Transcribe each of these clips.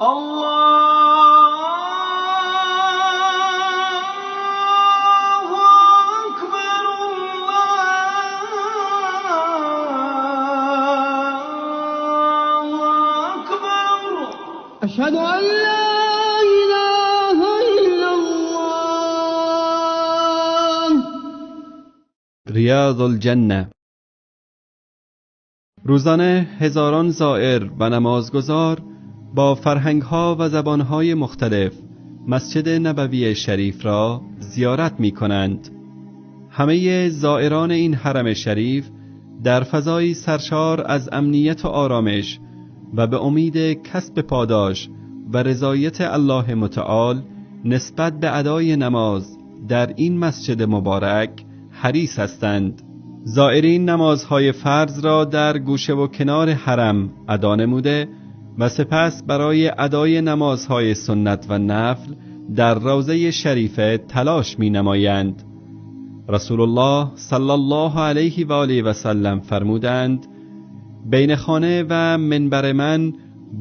الله أكبر الله أكبر. أشهد أن لا إله إلا الله. ریاض الجنه. روزانه هزاران زائر و نمازگزار با فرهنگ‌ها و زبان‌های مختلف مسجد نبوی شریف را زیارت می‌کنند. همه زائران این حرم شریف در فضایی سرشار از امنیت و آرامش و به امید کسب پاداش و رضایت الله متعال نسبت به ادای نماز در این مسجد مبارک حریص هستند. زائرین نمازهای فرض را در گوشه و کنار حرم ادا نموده و سپس برای ادای نمازهای سنت و نفل در روضه شریفه تلاش می نمایند. رسول الله صلی الله علیه و آله و سلم فرمودند: بین خانه و منبر من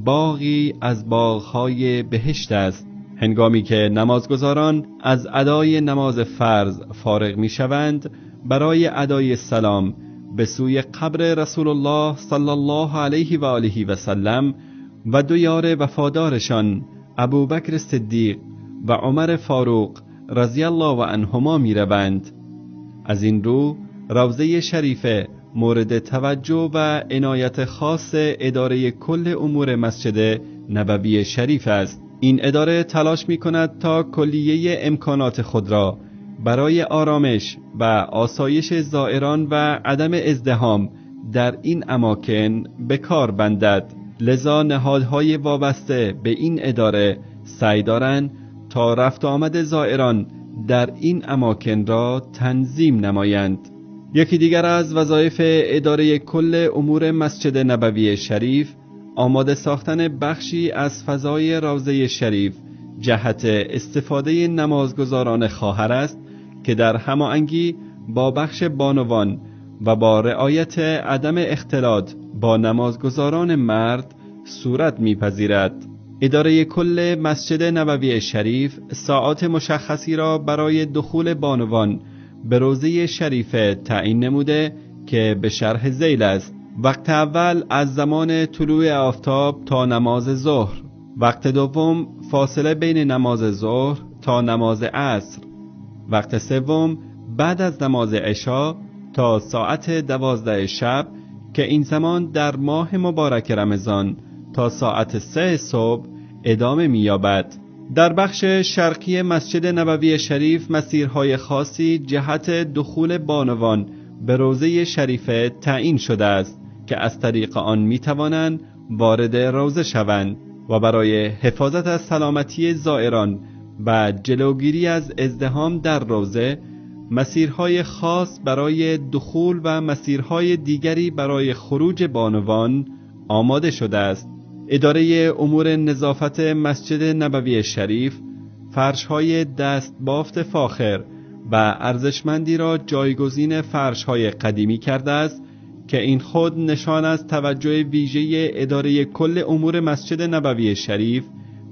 باغی از باغهای بهشت است. هنگامی که نمازگزاران از ادای نماز فرض فارغ می شوند، برای ادای سلام به سوی قبر رسول الله صلی الله علیه و آله و سلم و دو یار وفادارشان ابوبکر صدیق و عمر فاروق رضی الله عنهما می روند. از این رو روضه شریفه مورد توجه و عنایت خاص اداره کل امور مسجد نبوی شریف است. این اداره تلاش می کند تا کلیه امکانات خود را برای آرامش و آسایش زائران و عدم ازدحام در این اماکن به کار بندد. لذا نهادهای وابسته به این اداره سعی دارند تا رفت آمد زائران در این اماکن را تنظیم نمایند. یکی دیگر از وظایف اداره کل امور مسجد نبوی شریف آماده ساختن بخشی از فضای روضه شریف جهت استفاده نمازگزاران خواهر است که در هماهنگی با بخش بانوان و با رعایت عدم اختلاط با نمازگزاران مرد صورت می‌پذیرد. اداره کل مسجد نبوی شریف ساعات مشخصی را برای دخول بانوان به روضه شریفه تعیین نموده که به شرح ذیل است: وقت اول از زمان طلوع آفتاب تا نماز ظهر، وقت دوم فاصله بین نماز ظهر تا نماز عصر، وقت سوم بعد از نماز عشا تا ساعت 12 شب که این زمان در ماه مبارک رمضان تا ساعت 3 صبح ادامه می‌یابد. در بخش شرقی مسجد نبوی شریف مسیرهای خاصی جهت دخول بانوان به روضه شریفه تعیین شده است که از طریق آن می‌توانند وارد روضه شوند و برای حفاظت از سلامتی زائران و جلوگیری از ازدحام در روضه مسیرهای خاص برای دخول و مسیرهای دیگری برای خروج بانوان آماده شده است. اداره امور نظافت مسجد نبوی شریف فرش‌های دست بافت فاخر و ارزشمندی را جایگزین فرش‌های قدیمی کرده است که این خود نشان از توجه ویژه اداره کل امور مسجد نبوی شریف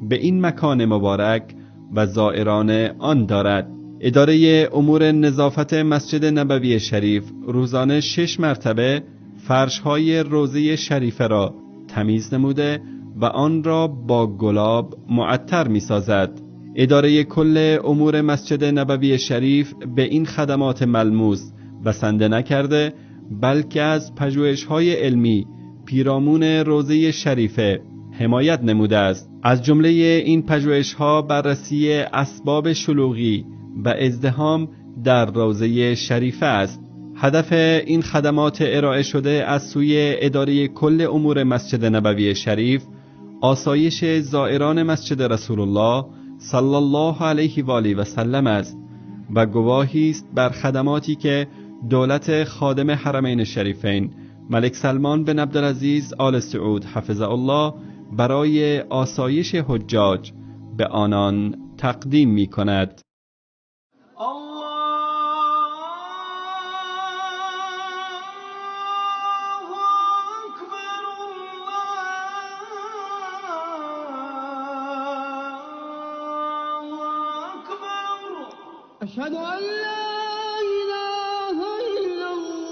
به این مکان مبارک و زائران آن دارد. اداره امور نظافت مسجد نبوی شریف روزانه 6 مرتبه فرش‌های روضه شریفه را تمیز نموده و آن را با گلاب معطر می‌سازد. اداره کل امور مسجد نبوی شریف به این خدمات ملموس بسنده نکرده، بلکه از پژوهش‌های علمی پیرامون روضه شریفه حمایت نموده است. از جمله این پژوهش‌ها بررسی اسباب شلوغی و ازدحام در روضه شریفه است. هدف این خدمات ارائه شده از سوی اداره کل امور مسجد نبوی شریف آسایش زائران مسجد رسول الله صلی الله علیه و آله و سلم است و گواهی است بر خدماتی که دولت خادم حرمین شریفین ملک سلمان بن عبدالعزیز آل سعود حفظه الله برای آسایش حجاج به آنان تقدیم می کند. الله أكبر. أشهد أن لا إله إلا الله.